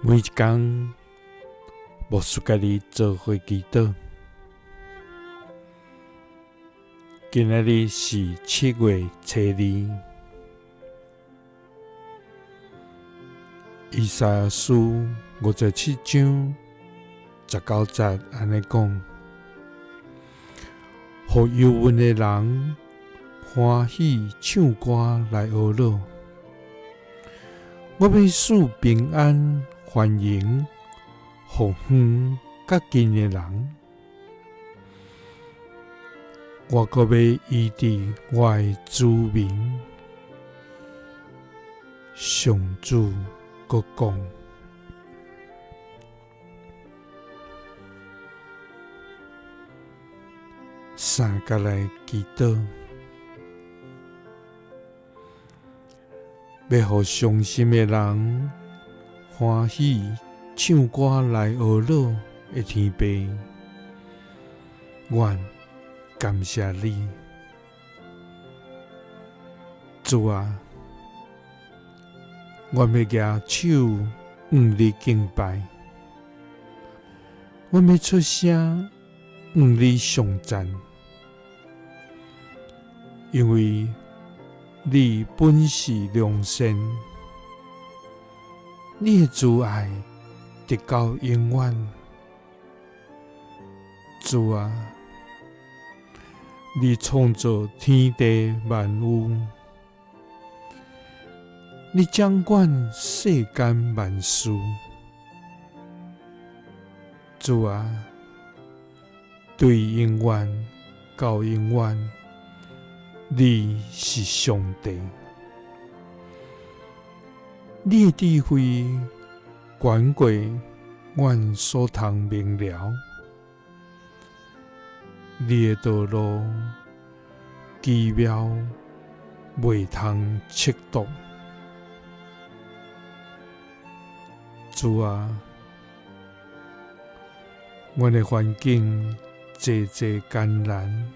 每一工，牧師佮你做伙祈禱。今仔日是7月初2，以賽亞書57章19節按呢講：予憂悶的人歡喜唱歌來呵咾，我欲賜平安繁榮，予遠佮近的人，我閣欲醫治我的子民。上主閣講。三佮來祈禱，欲予傷心的人歡喜唱歌來呵咾的天父，阮感謝你，主啊，阮欲舉手向你敬拜，阮欲出聲向你頌讚，因為你本是良善，你的慈愛直到永遠。主啊，你創造天地萬有，你掌管世間萬事。主啊，對永遠到永遠，你是上帝。你的智慧懸過阮所通明了，你的道路奇妙，袂通測度。主啊，阮的環境濟濟艱難，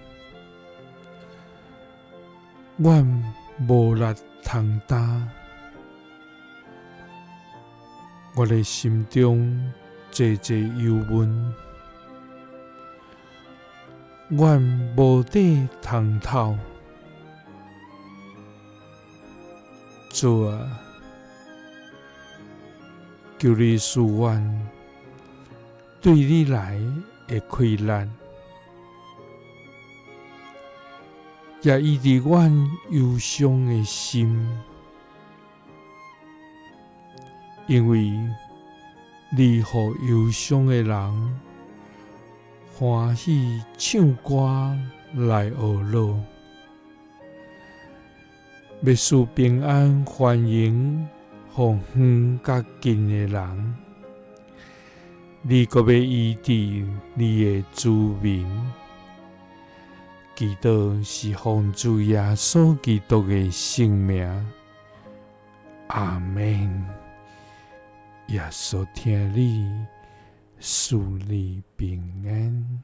阮無力通擔，我的心中濟濟憂悶，阮無地通透。主啊，求你賜阮對你來的氣力，也醫治阮憂傷的心，因為你予憂傷的人歡喜唱歌來呵咾，欲賜平安繁榮予遠佮近的人，你閣欲醫治你的子民。祈禱是奉主耶穌基督的聖名，阿們。耶穌疼你，賜你平安。